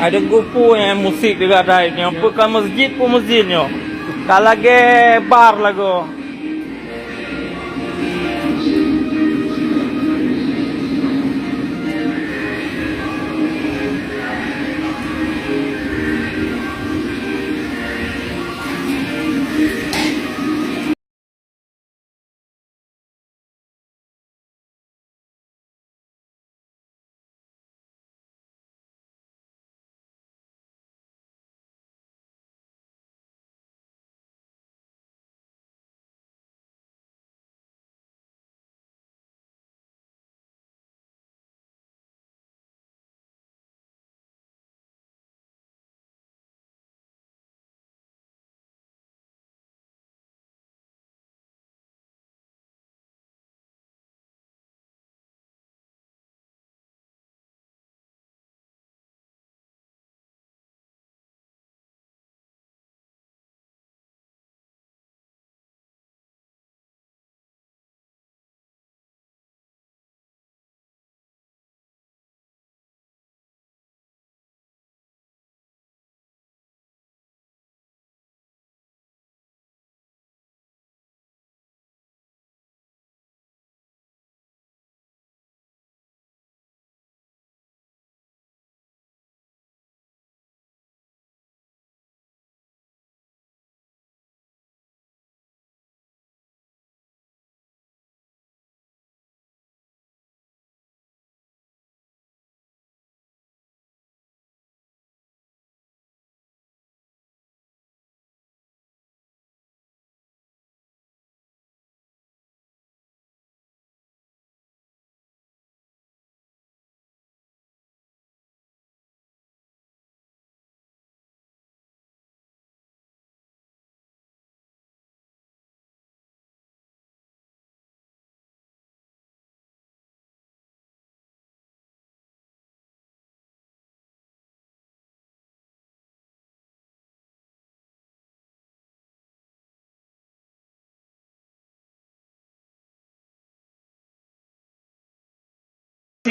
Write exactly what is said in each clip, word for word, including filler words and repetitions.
Ada gupu nyang musik di gadai nyoe, peu ka masjid pun masjid nyoe. Ka lagèe bar lagoe.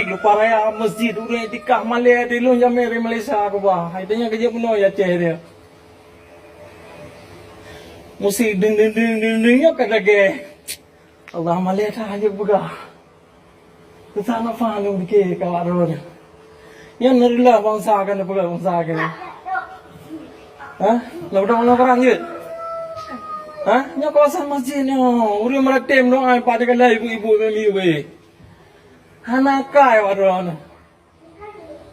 Lupa raya masjid, ureueng iktikaf malèe di lôn jamé di Malaysia keubah. Hai, tanya keu jeuet bunoe ya Aceh dia. Musik deng, deng, deng, deng, deng, nyoe ka lagèe. Allah malèe that hana peugah. Susah nafah lôn pike ka awak droe nyoe. Nyan neureuleuh bansa keuneuk peugah bansa keuneuk. Hah? Nyoe udah ngon orang jeuet? Hah? Nyoe kawasan masjid nyoe. Ureueng meuratem doa pada kala ibu-ibu memi weh. Hana kai awak droe nyoe.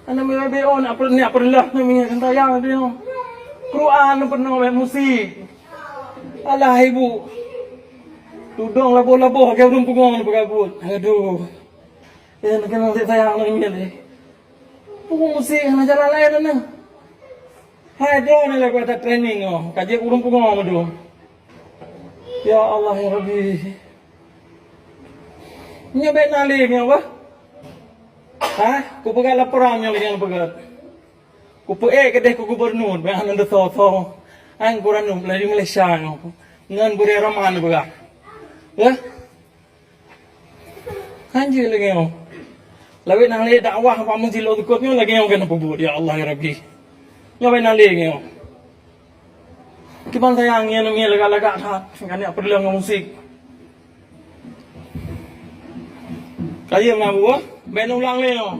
Aneuk muda B O nak per-, nak peureulak namiet geuntayang teuh. Quran peunoh bak musik. Alah ibu. Tudong laboh-laboh lagèe ureueng pungo na peugah buet. Aduh. Eh, nak keuneuk sayang namiet eh. Pungo musik hana jalan laén na. Hai droe ni lagèe ata training oh. Ka jeuet ureueng pungo meudong. Ya Allah ya Rabbi. Nyoe bèk na lé nyoe bah. Ha? Kupeugah laporan nyoe lagèe nyang peugah. Kupeuék keudeh keu gubernur, bèk hana deutho-tho. An gubernur laju Malaysia nyoe. Ngon budaya Roman peugah. Hah? Hanjeuet lagèe nyoe. Lawét na lé dakwah bak meuseujid Lhoksukon nyoe lagèe nyoe keuneuk peubuet, ya Allah ya Rabbi. Nyoe bèk na lé nyoe. Kiban sayang ngieng-ngieng lagak-lagak that, ka neuk peureuleueng ngon musik. Kayém na buet, bèk neulang lé nyoe.